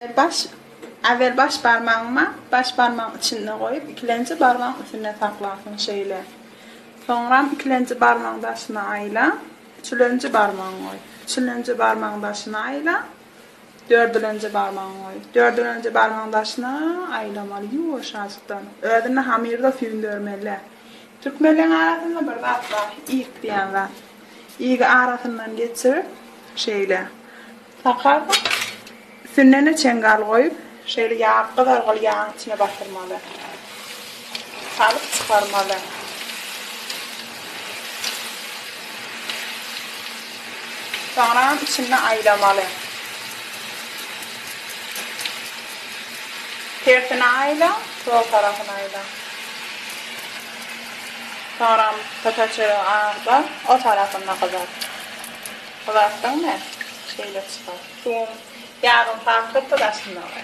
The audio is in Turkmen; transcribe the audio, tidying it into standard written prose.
Baş, Äwel baş barmagyňy baş barmagyň içinde goýup, ikilenji barmagyň üstünde saklarsyň şeýle. Soňram ikilenji barmagyň daşyna aýla, üçülenji barmagyňy goý. Üçülenji barmagyň daşyna aýla, dördülenji barmagyňy goý. Dördülenji barmagyň daşyna aýlamaly ýuwaşajykdan. Özünde hamyrda süýndürmeli. Türkmenleň arasynda bir zat bar, ik diýen zat. Igi arasyndan geçirip, şeýle. Sakarsyň. Üstünden-de çeňňal goýup, şeýle ýag gyzargyl ýagyň içine batyrmaly. Salyp çykarmaly. Soňram içinde aýlamaly. Tersine aýla, sol tarapyna aýla. Soňram töte çöregi agdar, o tarapynda gyzart. Gyzartdyňmy? Şeýle çykar. Suwuň ýagyny sarkyp-da daşynda goý.